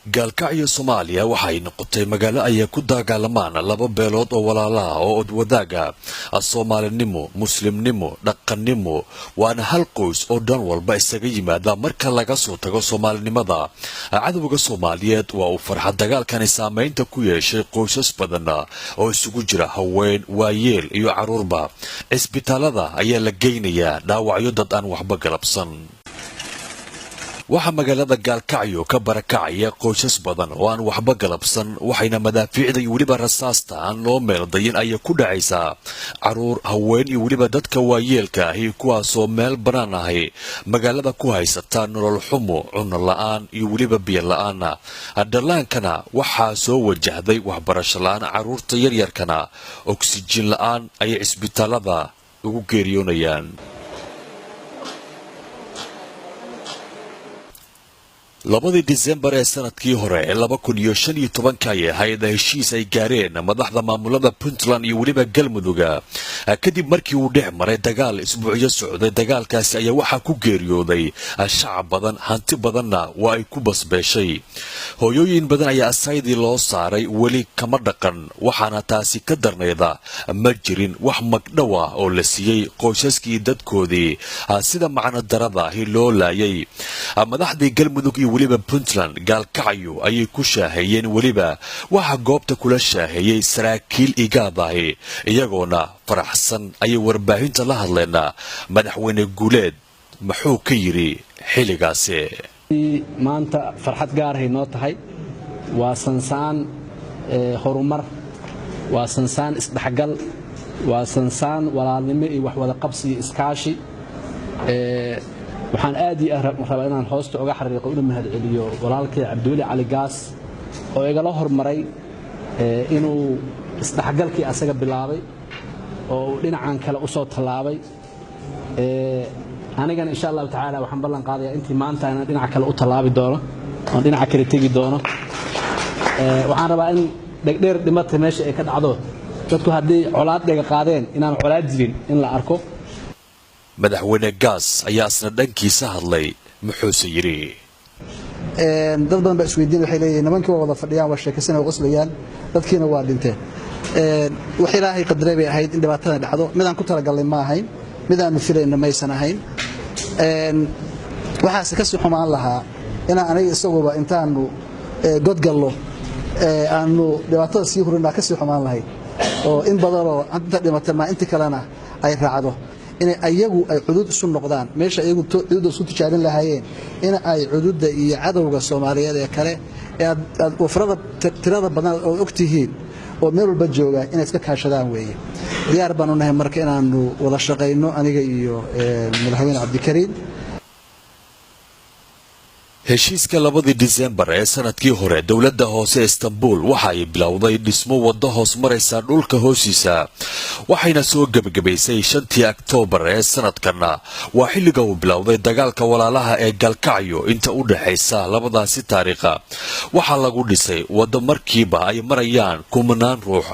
Gaalkacyo, Soomaaliya, waxay noqotay magaalo ay ku dagaalamaan laba beelood oo walaalaha oo odwadaaga Soomaalinimo, Muslimnimo, dhaqannimo, waana hal qoys oo dhan walba isaga yimaada marka laga soo tago Soomaalinimada. Cadowga Soomaaliyeed waa uu farxad dagaalkani saameynta ku yeeshay qoysas badan oo isugu jira haween, waayeel iyo carruurba. Cisbitaalada ayaa la geynayaa dhaawacyo dad aan waxba galabsan. Waxaa magaalada Gaalkacyo ka barakacaya qoysas badan oo aan waxba galabsan, waxayna madaafiicda iyo weliba rasaasta aan loo meeldayin ayay ku dhacaysaa caruur, haween iyo weliba dadka waayeelka ahi, kuwaasoo meel bannaan ahi magaalada ku haysata nolol xumo, cunno la'aan iyo weliba biyo la'aana. Dhallaankana waxaa soo wajahday waxbarasho la'aan, carruurta yaryarkana oksijiin la'aan ayay cisbitaalada ugu geeriyoonayaan. 2dii Disembar ee sanadkii hore ee 2015-ka ayay ahayd heshiis ay gaareen madaxda maamulada Puntland iyo weliba Galmuduga, kadib markii uu dhex maray dagaal isbuucyo socday. Dagaalkaasi ayaa waxaa ku geeriyooday shacab badan, hanti badanna waa ay ku basbeeshay. Hooyooyin badan ayaa asaydii loo saaray weli kama dhaqan, waxaana taasi ka darnayda ma jirin wax magdhow ah oo la siiyey qoysaskii dadkoodii sida macno darada ahi loo laayay. Madaxdii Galmudug iyo weliba Puntland Gaalkacyo ayay ku shaaheeyeen, weliba waxaa goobta kula shaaheeyey saraakiil Igaadahi. Iyagoona faraxsan ayay warbaahinta la hadleenaa. Madaxweyne Guuleed muxuu ka yidhi xilligaasi? Maanta farxad gaarahay noo tahay. Waa sansaan horumar, waa sansaan isdhexgal, waa sansaan walaalnimo iyo waxwada qabsi iyo iskaashi. Waxaan aad iyo aad rabaa inaan hoosta oga xariiqo una mahadceliyo walaalkay Cabdiweli Cali Gaas oo igala hormaray inuu isdhexgalkii asaga bilaabay oo uu dhinacan kale u soo tallaabay. Anigana, insha Allahu tacaala, waxaan ballan qaadayaa intii maanta inaan dhinaca kale u tallaabi doono oon dhinaca kale tegi doono. Waxaan rabaa in dhegdheer dhimata meesha ay ka dhacdo, dadku haddii colaad dhega qaadeen inaan colaad jirin in la arko. Madaxweyne Gaas ayaa isna dhankiisa hadlay. Muxuuse yidhi? Dad badan baa isweydiin, waxay leeyihiin nimankii waa wada fadhiyaan, waa sheekaysan, waa qoslayaan, dadkiina waa dhinteen. Wax Ilaahay qadaray bay ahayd in dhibaatada dhacdo. Midaan ku talagalnay ma ahayn, midaanu filayna maysan ahayn. Waxaase kasii xumaan lahaa inaan aniga isaguba intaanu godgallo aanu dhibaatada sii hurin baa kasii xumaan lahayd, oo in badanoo inta dhimata maa inti kalena ay raacdo, inay ayagu ay cudud isu noqdaan meesha ayagu cududda isu tijaabin lahaayeen, in ay cududda iyo cadowga Soomaaliyeed ee kale ee aad wafrada tirada badan oo og tihiin oo meel walba jooga inay iska kaashadaan weeye. Diyaar baan u nahay marka inaanu wada shaqayno, aniga iyo Madaxweyne Cabdikariin. Heshiiska 2dii Disembar ee sanadkii hore, dowladda hoose Istanbul waxa ay bilowday dhismo waddo hoos maraysa dhulka hoostiisa, waxayna soo gebagabaysay 5tii Oktoobar ee sanadkan. Waa xilliga uu bilowday dagaalka walaalaha ee Gaalkacyo. Inta u dhexaysa labadaasi taariikha waxaa lagu dhisay waddo markiiba ay marayaan kumanaan ruux,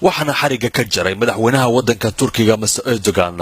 waxaana xarigga ka jaray madaxweynaha waddanka Turkiga, Mister Erdogan.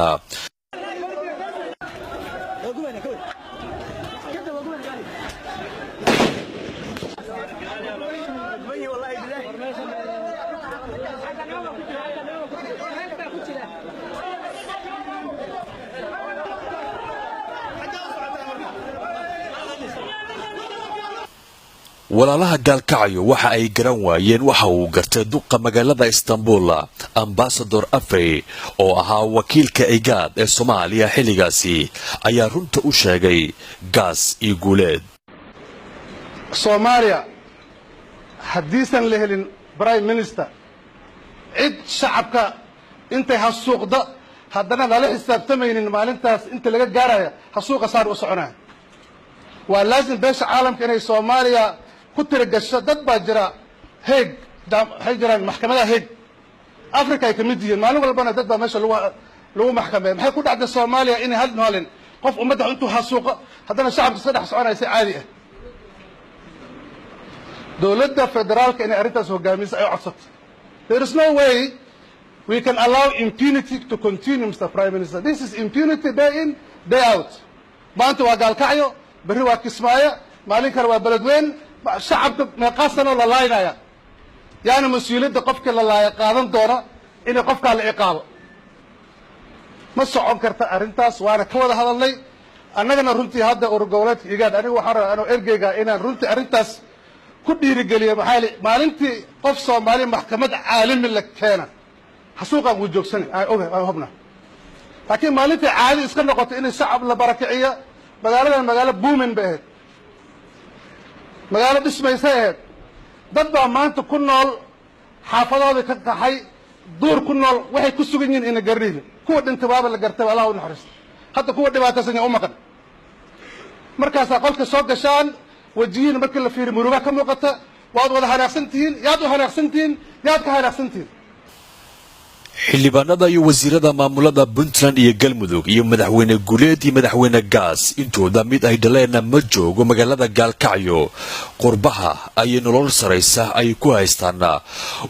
Walaalaha Gaalkacyo waxa ay garan waayeen waxa uu gartay duqa magaalada Istanbul, Ambasador Afey, oo ahaa wakiilka Igaad ee Soomaaliya xilligaasi, ayaa runta u sheegay Gaas iyo Guuleed. Soomaaliya haddiisan la helin prime minister cid shacabka intay hasuuqda haddana lala xisaabtamaynin, maalintaas inta laga gaaraya hasuuqa saar u soconaya. Waa laazim beesha caalamka inay Soomaaliya ku tiragasho. Dad baa jira Heeg, waxay jiraan maxkamadaha Heeg, Africa ay ka mid yihiin. Maalin walbana dad baa meesha lagu maxkameeya. Maxay ku dhacday Soomaaliya inay hal maalin qof ummadda intuu hasuuqo haddana shacabka iska dhex soconaya si caadi ah? Dowladda federaalka inay arrintaas hogaamiso ay codsato. There is no way we can allow impunity to continue, Mr. Prime Minister. This is impunity day in, day out. Maanta waa Gaalkacyo, berri waa Kismaayo, maalin kale waa Beledweyn. Shacabka meeqaa sanoo la laaynaya? Yaana mas-uuliyadda qofkii la laaya qaadan doona inay qofkaa la ciqaabo? Ma socon karta arrintaas, waana ka wada hadalnay annagana runtii. Hadda urur goboleedka IGAD, aniga waxaan rabaa anoo ergeyga inaan runtii arrintaas ku dhiirigeliyo. Maxaa yeele, maalintii qof Soomaali maxkamad caalami la keena, xasuuqaan wuu joogsanay, aan ogahay, aan hubna. Laakiin maalintii caadi iska noqotay inay shacab la barakiciyo, magaaladan magaalo booming bay ahayd, magaalo dhismaysay ahayd. Dad baa maanta ku nool xaafadooda ka qaxay, duur ku nool, waxay ku sugan yihiin ina garanaynin. Kuwa dhintay waaba la gartay, Allah u naxariisto. Hadda kuwa dhibaataysan yaa u maqan. Markaasaa qolka soo gashaan, wajiyiin markii la fiiriyo muruga ka muuqata, waad wada hanaaqsan tihiin. Yaad u hanaaqsan tihiin? Yaad ka hanaaqsan tihiin? Xildhibaanada iyo wasiirada maamulada Puntland iyo Galmudug iyo Madaxweyne Guuleed iyo Madaxweyne Gaas intooda mid ay dhaleenna ma joogo magaalada Gaalkacyo. Qurbaha ayay nolol saraysa ay ku haystaan.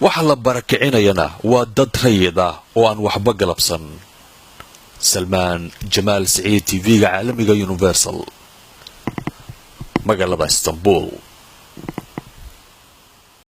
Waxa la barakicinayana waa dad rayid ah oo aan waxba galabsan. Salmaan Jamaal Siciid, TV-ga caalamiga Universal, magaalada Istanbul.